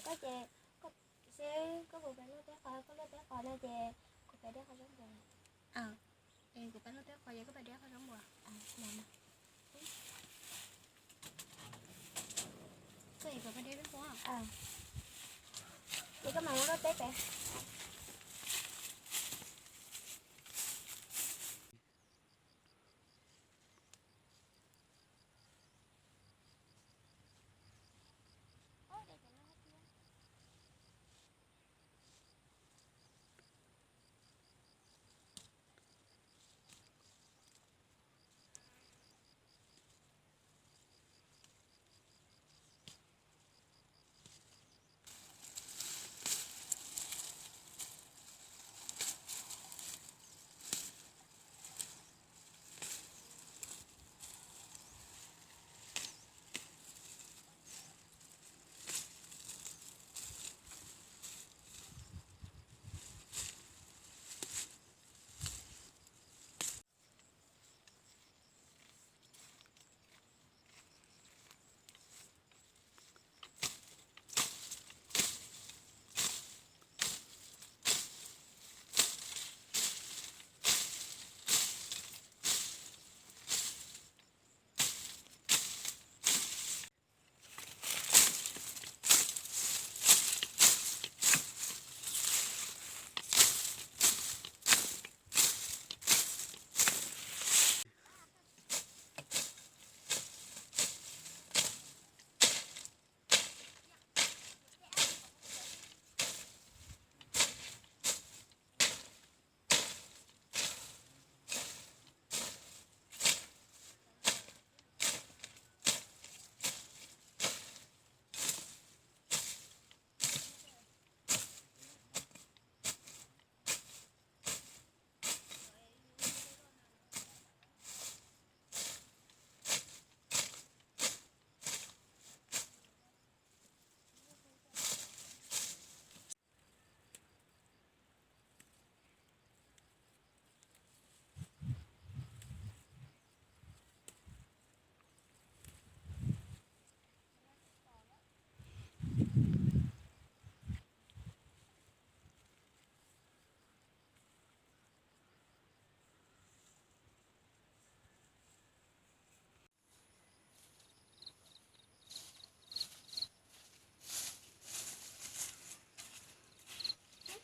Ces seb koj puas pais luaj teb qos, koj luaj teb qos no ces kuv pais deb qhov zaub npua. Es kuv pais luaj teb qos ces koj pais deb qhov zaub npua. Ces koj mam luaj teb pem.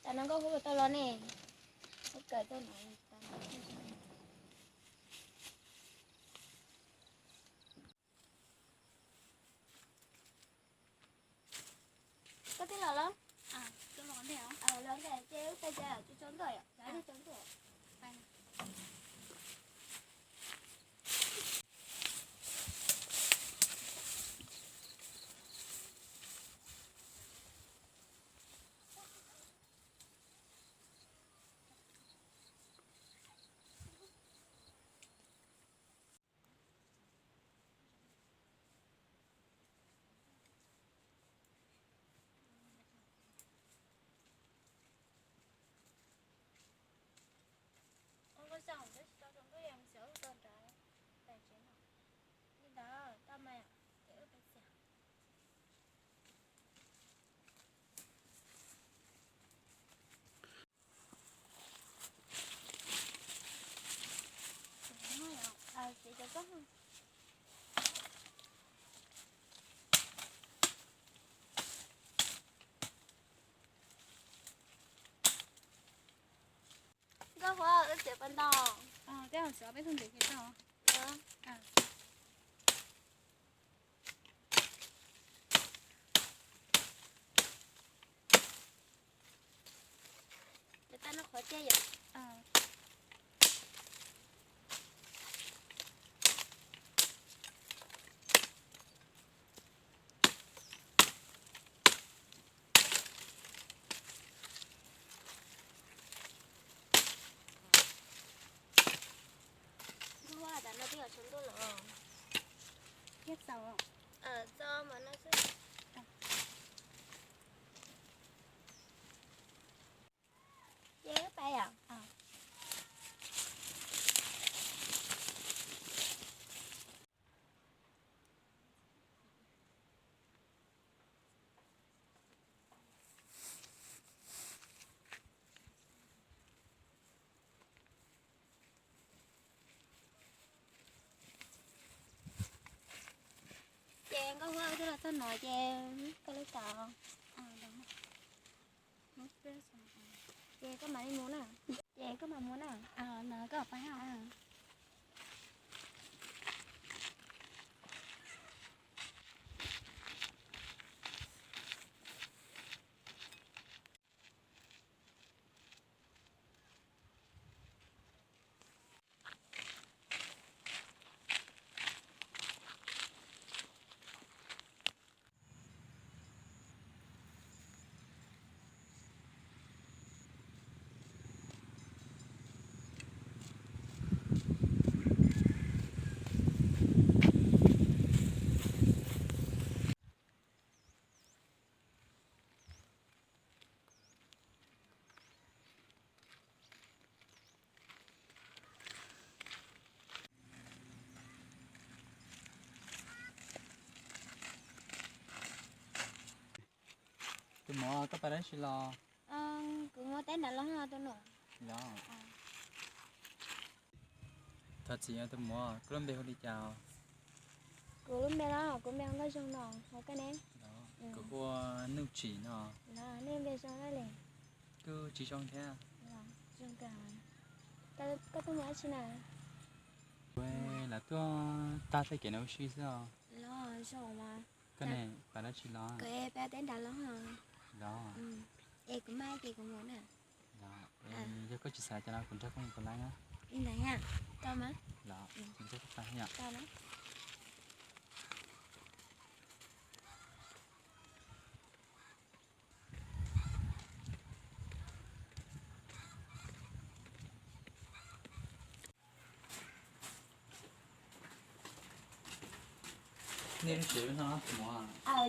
Tam no nkauj huab puas tau los ne? Kawm tau no. Koj twb los los? Los ntej ces wb pais tsev, tsaus ntuj, tsaus ntuj. Ua koj xyaum ntawd tsis tau tsaus ntuj, yog mus xyov wb tau nrad pais tsev no. Li ntawd tau mas, ces wb pais txias. Nkauj huab, wb txiav puas ntau? Tej zaum xyov peb tug ntxiv ces tau. Cov tau no qhuav tiag yom. Nkauj huab, tam no twb yuav tsaus ntuj lawm. Thiab txaus. Txaus mas no xwb. Ces wb pais yom. Koj no ces koj lub kaus. Ces koj mam li mus na. Ces koj mam mus na. No koj pab. Tus muam, koj pab dab tsi los? Kuv muaj teb nram los tus nus. Los. Thov txim tus muam, koj lub npe hu li cas? Kuv lub npe los kuv npe hu Nkauj Zoo no, ho koj ne? Kuv hu ua Nuj Tsim no. Nej npe zoo li. Kuj tsis zoo thiab. Koj tuaj mus dab tsi na? Kuv lam tuaj tag tej kev no ua si xwb os. Koj ne, pab dab tsi los? Los. Es kuv maj ces kuv mus na. Yog koj tsis xav cas no kuv nrog koj mus kuv lab na. Li ntawd yom, tau mas. Los, kuv nrog koj pab yom. Nej lub tsev lub no tus muam?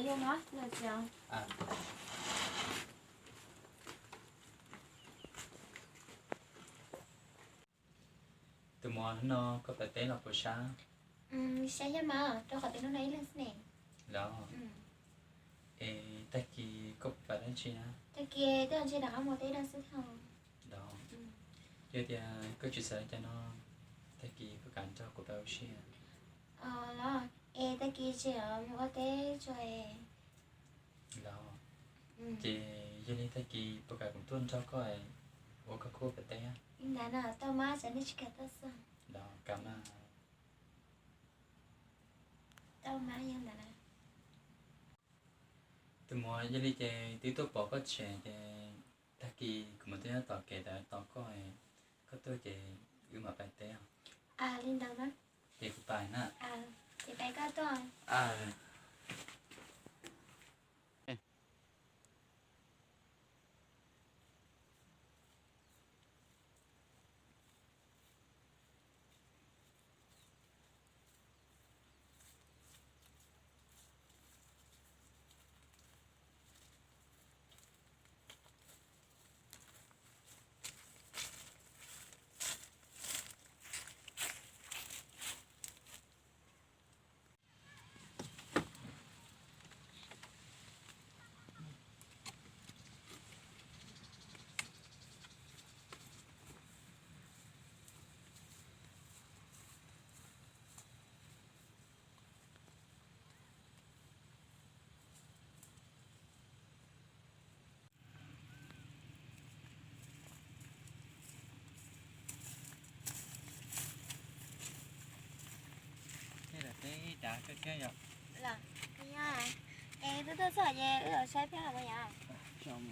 Yog no, yog tsev. Tus muam, hnub no koj pab teb los puas sab? Sab thiab mas, rau qhov tias hnub no ib leeg xwb ne. Los. Es tag kis koj pab dab tsi na? Tag kis twb ntshe rov qab mus teb dog xwb thiab. Los. Yog tias koj tsis xav li cas no, tag kis koj kam nrog kuv pab ua si. Los, es tag kis tseem mus ua teb tso. Los. Ces yog li tag kis puas kam kuv tuaj nrog koj ua koj khub pab teb? Li ntawd no tau mas, tsam nej tsis kam tuaj xwb. Los, kam mas. Tau mas, yog ntawd na. Tus muam, yog li ces twb tuaj pom koj tsev ces tag kis kuv mam tuaj nyob tom kev tos koj, koj tuaj ces wb mam pais teb. Li ntawd na. Ces kuv pais na. Ces pais koj tuaj. Nej lam teb dav kawg thiab yom? Los, es twb tuaj txog ces wb los saib thiab los yom.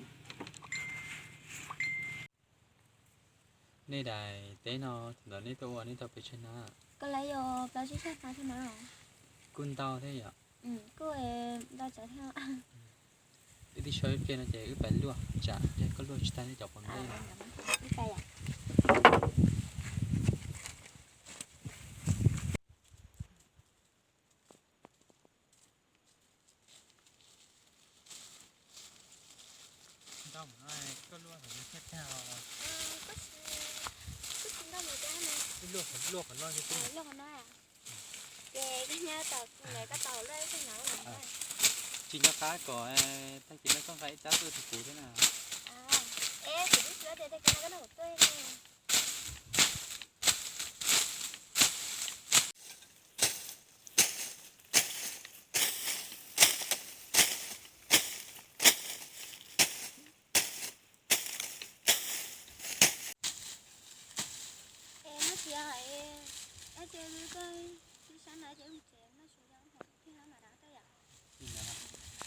Nej daim teb no thaum ntawd nej tuaj ua nej tau pes tsawg hnab? Koj lawv yuav plaub tsib tsawg hnab thiab na. Kuj ntau thiab yom? Kuj ntau tsawv thiab. Wb twb so ib pliag no ces wb pais luaj tsam pliag koj luaj tsis tag nej cov pos ntej no. Ntau mas no koj luaj qhov no thiaj tag os. Kuj tsis ntau mas cas na. Wb luaj qhov, luaj qhov no xwb. Luaj qhov no. Ces koj nyob tau, koj tau luaj ib tug no. Tsis nco qab kom tag kis no koj nqa ib tsab tuaj rau kuv thiab na. Es kuv twb xav tias tag kis no koj nrog kuv tuaj ne. Tias hais, es ces koj ib sab na ces mus tsev, noj su yog mus thiab mas dab tau yom.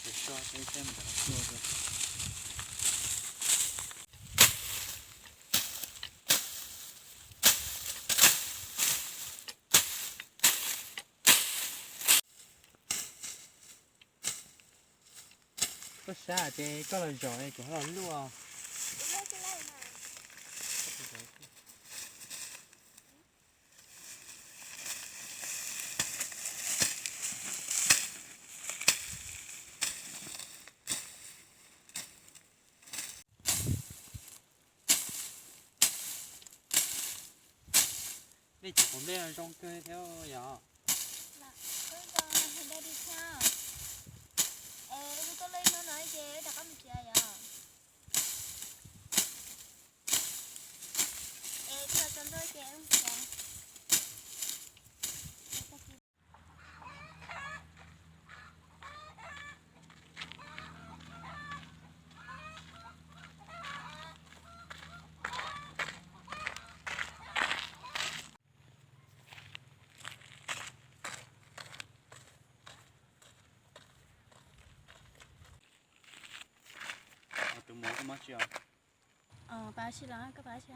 Koj sab ces koj los zaum kuv ho los luaj. Nej cov qos nplej zoo kawg thiab yom. Es wb tuaj lej no no ces rov qab mus tsev yom. Es tuaj tau ntuj ces mus tsev. Tus muam koj muab tsis os? Pab si los koj pab si.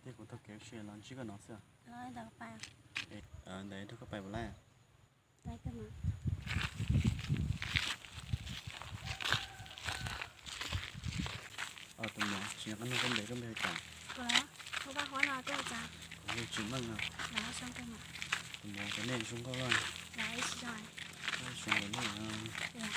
Tej kuv taug kev si los ntsib koj no xwb. Ntawd rau koj pais puas laij? Tus muam, tsis nco qab nug koj npe, koj npe hu cas? Kuv hu Vaj Huab no, koj hu cas? Kuv hu Tsis Meej no. Tus muam, cov nej zoo nkauj los? Zoo nkauj nej.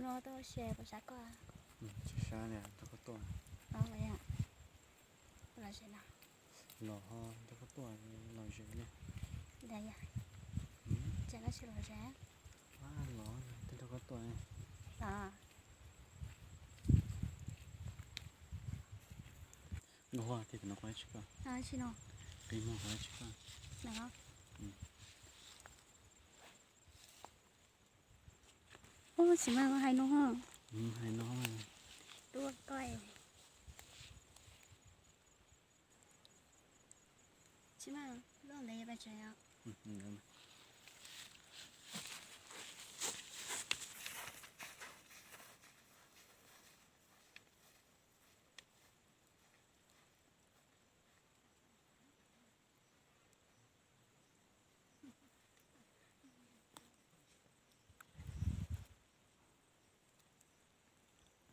Los tau se puas sab koj? Tsis sab li, nrog koj tuaj. Los ho nrog koj tuaj los ze li. Los, los, nrog koj tuaj. Nkauj Huab, qi no kuv tsis koj. Qi no kuv tsis koj. Ub, tsis mas hais no. Hais no. Tuaj koj. Tsis mas loj ntawd yog pes tsawg os?